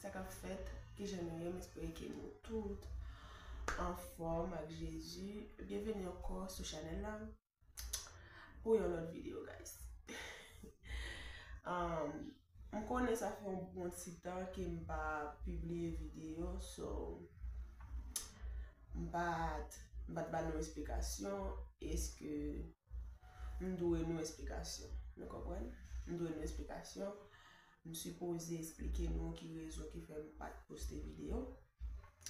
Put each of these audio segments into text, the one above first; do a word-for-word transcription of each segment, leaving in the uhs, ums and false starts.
Sa k ap fèt, kijan nou ye? M espere ke nou tout anfòm ak Jezi. Byenveni ankò sou chanèl la pou yon lòt videyo, guys. Um, m konnen sa fè yon bon ti tan ke m pa pibliye videyo, so m pa t, m pa t ba nou esplikasyon. Èske m dwe nou esplikasyon? Nou konprann? M dwe nou esplikasyon. M sipoze esplike nou ki rezon ki fè m pa t poste videyo.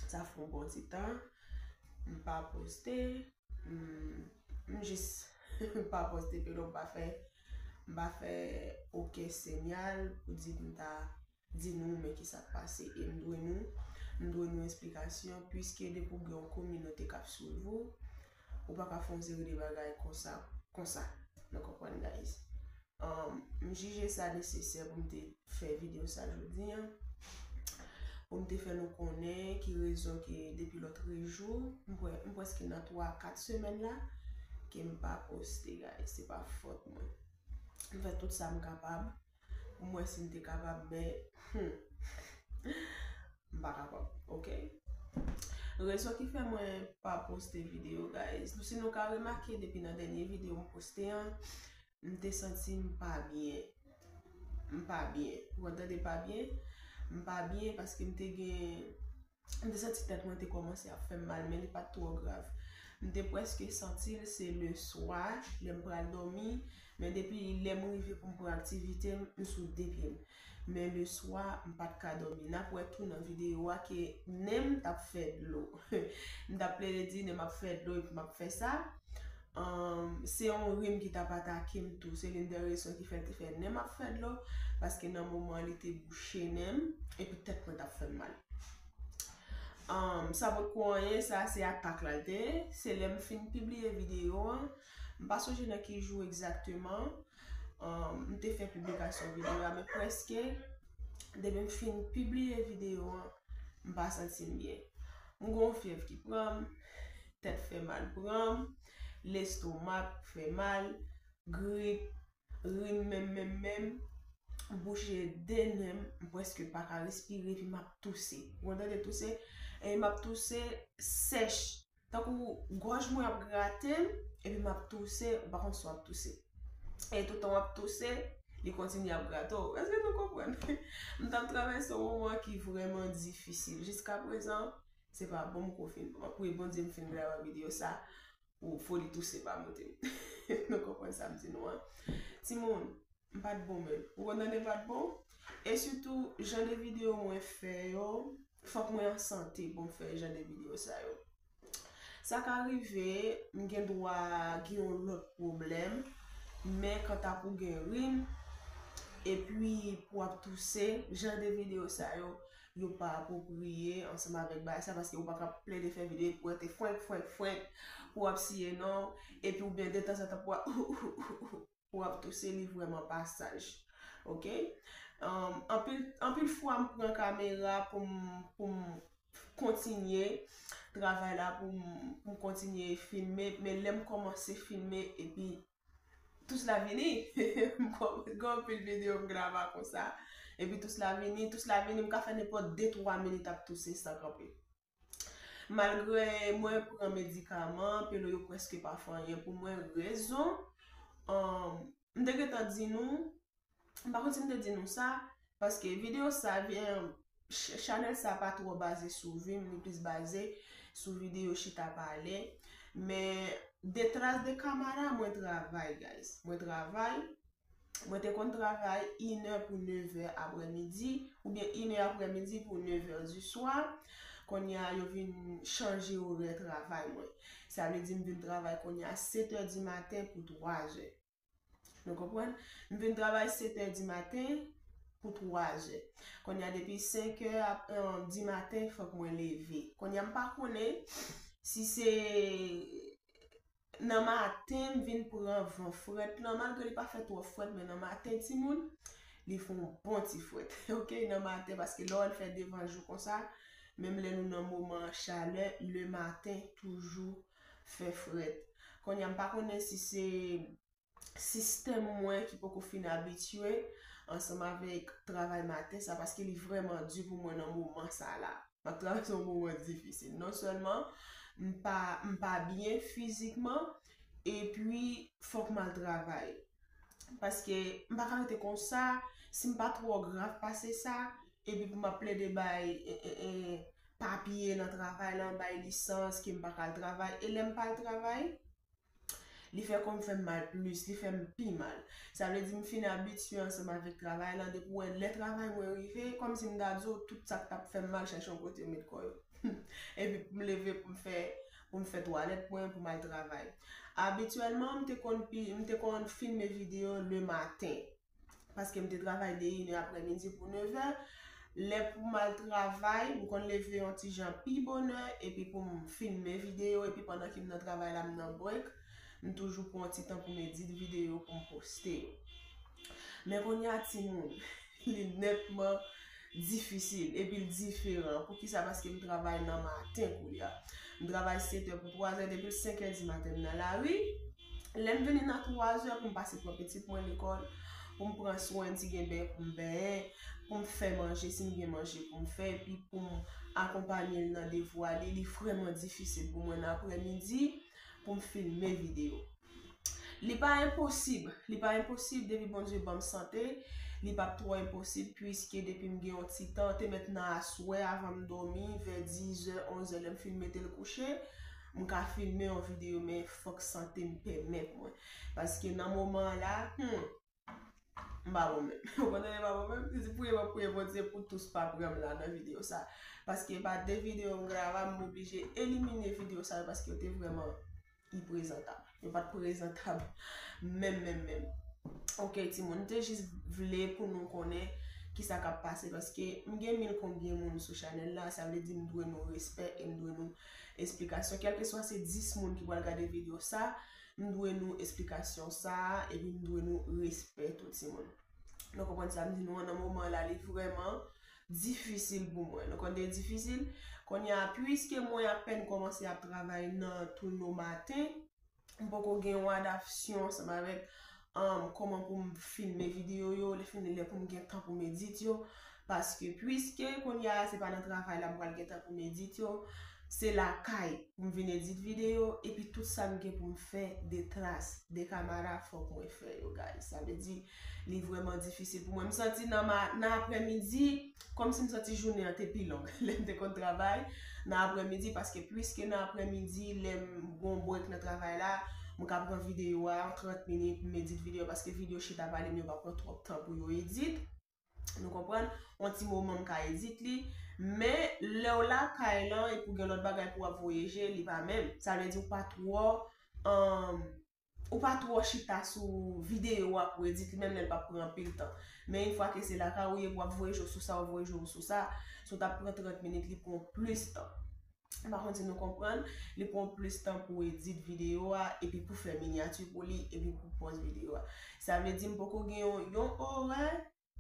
Sa fè yon bon ti tan m pa poste. M, m jis pa poste, pito m pa fè, m pa fè okenn siyal pou di m ta di nou men ki sa k pase. E m dwe nou, m dwe nou esplikasyon, piske depi w gen yon kominote k ap swiv ou, ou pa ka fè yon seri de bagay konsa, konsa. Nou konprann, guys? Um, m jije sa nesesè pou m te fè videyo sa jodi an. Pou m te fè nou konnen ki rezon ke depi lòtrejou, m prè-, m prèske nan twa, kat semèn la, ke m pa poste, guys. Se pa fòt mwen. M fè tout sa m kapab pou m wè si m te kapab, men, hmm, m pa kapab, oke? Rezon ki fè mwen pa poste videyo, guys. Si nou ka remake depi nan dènye videyo m poste an, m te santi m pa byen. M pa byen. Ou konn tande pa byen? M pa byen paske m te gen, m te santi tèt mwen te kòmanse ap fè m mal, men li pa t twò grav. M te prèske santi l se le swa, lè m pral dòmi, men depi lè m rive pou m pran aktivite m, m sou de pye m. Men le swa, m pa t ka dòmi. N ap wè tou nan videyo a ke nen m t ap fè dlo. M t ap plede di nen m ap fè dlo epi m ap fè sa. Um, se yon rim ki t ap atake m tou. Se l'une des raisons ki fè l te fè nen m ap fè dlo, paske nan moman an li te bouche nen m, epi tèt mwen t ap fè m mal. Um, sa potko anyen, sa se atak la l te ye. Se lè m fin pibliye videyo an, m pa sonje nan ki jou egzakteman, um, m te fè piblikasyon videyo a, men prèske depi m fin pibliye videyo an, m pa santi m byen. M gen yon fyèv ki pran m, tèt fè mal pran m, lestomak fè mal, grip, rim menm, menm, menm, bouche de nen m, m prèske pa ka respire, epi m ap touse. Ou konn tande touse? E m ap touse sèch. Tankou gòj mwen ap grate m, epi m ap touse, ou pa konn si w ap touse. E toutan w ap touse, li kontinye ap grate w. Èske nou konprann? M t ap travèse yon moman ki vrèman difisil. Jiska prezan, se pa bon m ko fin, m ap priye Bondye m fin grave videyo sa pou foli touse pa moute m. Nou konprann sa m di nou an? Timoun, m pa t bon menm. Ou konn tande m pa t bon? E sitou, jan de videyo mwen fè yo, fòk mwen an sante pou m fè jan de videyo sa yo. Sa ka rive, m gen dwa gen yon lòt pwoblèm, men kanta pou gen rim, epi pou w ap touse, jan de videyo sa yo, yo pa apwopriye ansanm avèk bagay sa, paske ou pa ka plede fè videyo epi w rete fwenk, fwenk, fwenk, pou w ap siye non, epi oubyen detanzantan pou w ap, pou w ap touse, li vrèman pa saj. Oke? Um, anpil, anpil fwa m pran kamera pou m, pou m kontinye travay la, pou m, pou m kontinye filme, men lè m kòmanse filme, epi tous la vini. M gen anpil videyo m grava konsa. Epi tous la vini, tous la vini, m ka fè nenpòt de twa minit ap touse san kanpe. Malgre mwen pran medikaman, pelo yo prèske pa fè anyen pou mwen, rezon, um, m te gentan di nou, m pa konn si m te di nou sa, paske videyo sa, vyen, ch-, chanèl sa pa twò baze sou vi m, li plis baze sou videyo chita pale. Men detras de kamera, mwen travay, guys. Mwen travay. Mwen te konn travay inè pou nevè aprèmidi, oubyen inè aprèmidi pou nevè di swa. Kounye a, yo vin chanje orè travay mwen. Sa vle di m vin travay kounye a setè di maten pou twazè. Nou konprann? M vin travay setè di maten pou twazè. Kounye a, depi senkè ap, eh, di maten, fòk mwen leve. Kounye a, m pa konnen si se nan maten m vin pran van frèt lan, malgre li pa fè twò frèt, men nan maten, timoun, li fè yon bon ti frèt. Oke, nan maten, paske lè w al fè devan jou konsa, menm lè nou nan moman chalè, le maten toujou fè frèt. Kounye a, m pa konnen si se sistèm mwen ki poko fin abitye, ansanm avèk travay maten sa, paske li vrèman di pou mwen nan moman sa la. M ap travèse yon moman difisil. Non sèlman m pa, m pa byen fizikman, epi fòk m al travay. Paske m pa ka rete konsa, si m pa twò grav pase sa, epi pou m ap plede bay, e, e, e, papye nan travay lan, bay lisans, ke m pa ka al travay. E lè m pa al travay, li fè kò m fè m mal plis, li fè m pi mal. Sa vle di m fin abitye ansanm avèk travay lan, depi w wè lè travay mwen rive, kòmsi m ta di w tout sa k t ap fè m mal chèche yon kote yo met kò yo. Epi pou m leve, pou m fè, pou m fè twalèt mwen, pou m al travay. Abityèlman, m te konn pi, m te konn filme videyo le maten. Paske m te travay de inè aprèmidi pou nevè. Lè pou m al travay, m konn leve yon ti jan pi bonè, epi pou m filme videyo, epi pandan ke m nan travay la, m nan break, m toujou pran yon ti tan pou m edit videyo, pou m poste yo. Men kounye a, timoun, li nètman difisil, epi l diferan. Poukisa? Paske m travay nan maten kounye a. M travay sèt è pou twa è, depi l senk è di maten m nan lari. Lè m vini nan twa è pou m pase pran pitit mwen lekòl, pou m pran swen ti gen bèy pou m benyen, pou m fè manje si m gen manje pou m fè, epi pou m akonpanye l nan devwa li, li vrèman difisil pou mwen nan aprèmidi pou m filme videyo. Li pa enposib, li pa enposib depi Bondye ban m sante, li p ap twò enposib, piske depi m gen yon ti tan, te mèt nan aswè avan m dòmi, vè diz è, onz è, lè m fin mete l kouche, m ka filme yon videyo, men fòk sante m pèmèt mwen. Paske nan moman an la, hmm, m pa bon menm. Ou konprann, m pa bon menm? Se di priye, m ap priye Bondye pou tous pa pran m la nan videyo sa. Paske pa de videyo m grava, m oblije elimine videyo sa yo paske yo te vrèman iprezantab. Yo pa t prezantab menm, menm, menm. Ok, timoun, m te jis vle pou nou konnen kisa k ap pase, paske m gen mil konbyen moun sou chanèl la, sa vle di m dwe nou respè e m dwe nou esplikasyon. Kèlkeswa se dis moun ki pral gade videyo sa, m dwe nou esplikasyon sa, epi m dwe nou respè tou, timoun. Nou konprann sa m di nou an, nan moman la, li vrèman difisil pou mwen. Nou konn li difisil? Kounye a, piske mwen apèn kòmanse ap travay nan Touno Maten, m poko gen yon adaptasyon ansanm avèk, um, kòman pou m filme videyo yo, lè fini lè pou m gen tan pou m edit yo. Paske, piske kounye a, se pa nan travay la m pral gen tan pou m edit yo, se lakay pou m vin edit videyo, epi tout sa m gen pou m fè, de tras, de kamera, fòk mwen fè yo, guys. Sa vle di, li vrèman difisil pou mwen. M santi nan ma-, nan aprèmidi, kòmsi m santi jounen an te pi long. Lè m te konn travay nan aprèmidi, paske piske nan aprèmidi, lè m gon break nan travay la, m ka pran videyo a trant minit, m edit videyo, paske videyo chita pale m yo pa pran twòp tan pou yo edit. Nou konprann? Yon ti moman m ka edit li. Men, lè w lakay lan, epi w gen lòt bagay pou w ap voye je, li pa menm. Sa vle di w pa twò, um, ou pa twò chita sou videyo a pou edit li, menm lè l p ap pran anpil tan. Men yon fwa ke se lakay ou ye, w ap voye je w sou sa, w ap voye je w sou sa, si w t ap pran trant minit, li pran w plis tan. M pa konn si nou konprann, li pran w plis tan pou w edit videyo a, epi pou fè minyati pou li, epi pou pòz videyo a. Sa vle di m poko gen yon, yon orè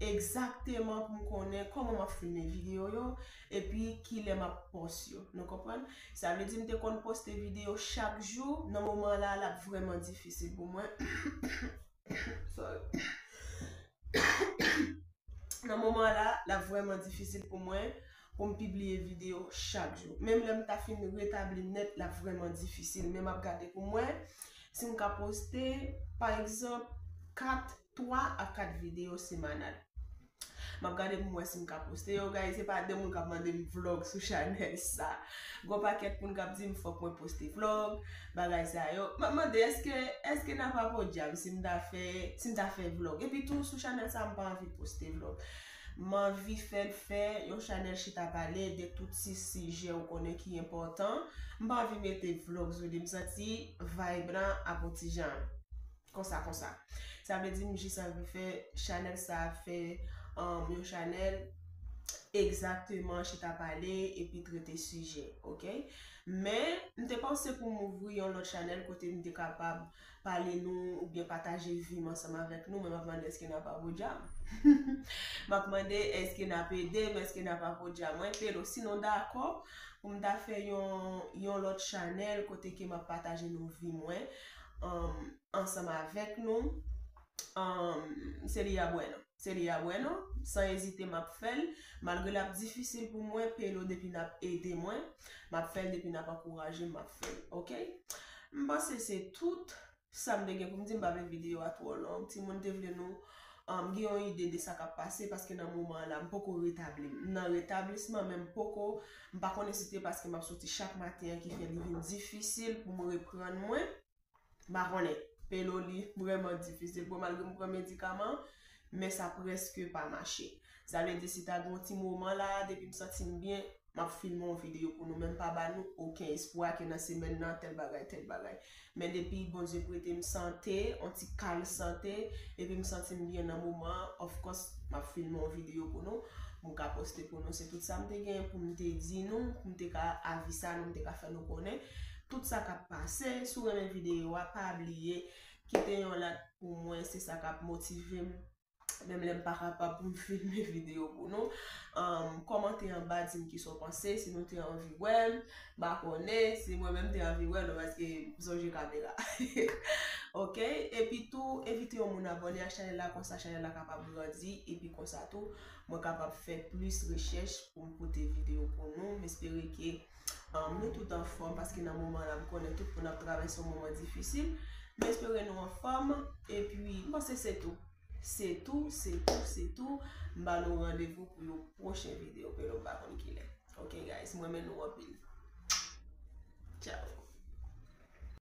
egzakteman pou m konnen kòman m ap filme videyo yo, epi kilè m ap pòs yo. Nou konprann? Sa vle di m te konn poste videyo chak jou, nan moman la, l ap vrèman difisil pou mwen. Sorry. Nan moman la, l ap vrèman difisil pou mwen pou m pibliye videyo chak jou. Menm lè m ta fin retabli nèt, l ap vrèman difisil. Men m ap gade pou m wè si m ka poste, pa egzanp, kat twa a kat videyo semanal. M ap gade pou m wè si m ka poste yo, guys. Se pa de moun k ap mande m vlog sou chanèl sa. Gon pakèt moun k ap di m fòk mwen poste vlog, bagay sa yo. M ap mande, èske, èske n ap apwodyab si m ta fè, si m ta fè vlog? Epi tou, sou chanèl sa, m pa anvi poste vlog. M anvi fè l fè yon chanèl chita pale de tout ti sijè ou konnen ki enpòtan. M pa anvi mete vlog sou li, m santi vibe lan ap yon ti jan konsa, konsa. Sa vle di m jis anvi fè chanèl sa, fè, um, yon chanèl egzakteman chita pale epi trete sijè, ok? Men, m te panse pou m ouvri yon lòt chanèl kote m te kapab pale nou oubyen pataje vi m ansanm avèk nou, men m ap mande èske n ap apwodyab. M ap mande èske n ap ede m, èske n ap apwodyab mwen, pero si nou dakò pou m ta fè yon, yon lòt chanèl kote ke m ap pataje nou vi mwen, um, ansanm avèk nou, um, se li a bwè non. Se li a wè non, san ezite m ap fè l, malgre l ap difisil pou mwen, Pelo depi n ap ede mwen, m ap fè l, depi n ap ankouraje m, m ap fè l, oke? M panse se tout sa m te gen pou m di, m pa vle videyo a twò long, timoun te vle nou um, gen yon ide de sa k ap pase, paske nan moman an la, m poko retabli m. M nan retablisman, men m poko, m pa konnen si se paske m ap soti chak maten an ki fè li vin difisil pou m reprann mwen. M pa konnen. Pelo li vrèman difisil pou malgre m pran medikaman, men sa prèske pa mache. Sa vle di si ta gen yon ti moman la, depi m santi m byen, m ap filme yon videyo pou nou, men m pa ba nou okenn espwa ke nan semèn nan, tèl bagay, tèl bagay. Men depi Bondye prete m sante, yon ti kal sante, epi m santi m byen nan moman an, of course, m ap filme yon videyo pou nou, pou m ka poste pou nou. Se tout sa m te gen pou m te di nou, pou m te ka avisa nou, m te ka fè nou konnen tout sa k ap pase. Si w renmen videyo a, pa bliye kite yon like pou mwen, se sa k ap motive m. Menm lè m pa kapab pou m filme videyo pou nou. Um, kòmante anba, di m kisa w panse, si nou te anvi wè m, m pa konnen, si mwen menm te anvi wè nou, paske m sonje kamera. Oke? Epi tou, envite yon moun abòne ak chanèl la, konsa chanèl la kapab grandi, epi konsa tou, mwen kapab fè plis rechèch pou m pote videyo pou nou. M espere ke um, nou tout anfòm, paske nan moman la, m konnen tout moun ap travèse yon moman difisil. M espere nou anfòm, epi m panse se tou. Se tou, se tou, se tou. M ba nou randevou pou yon pwochen videyo, Pelo m pa konn kilè. Ok, guys, m renmen nou anpil. Tchao.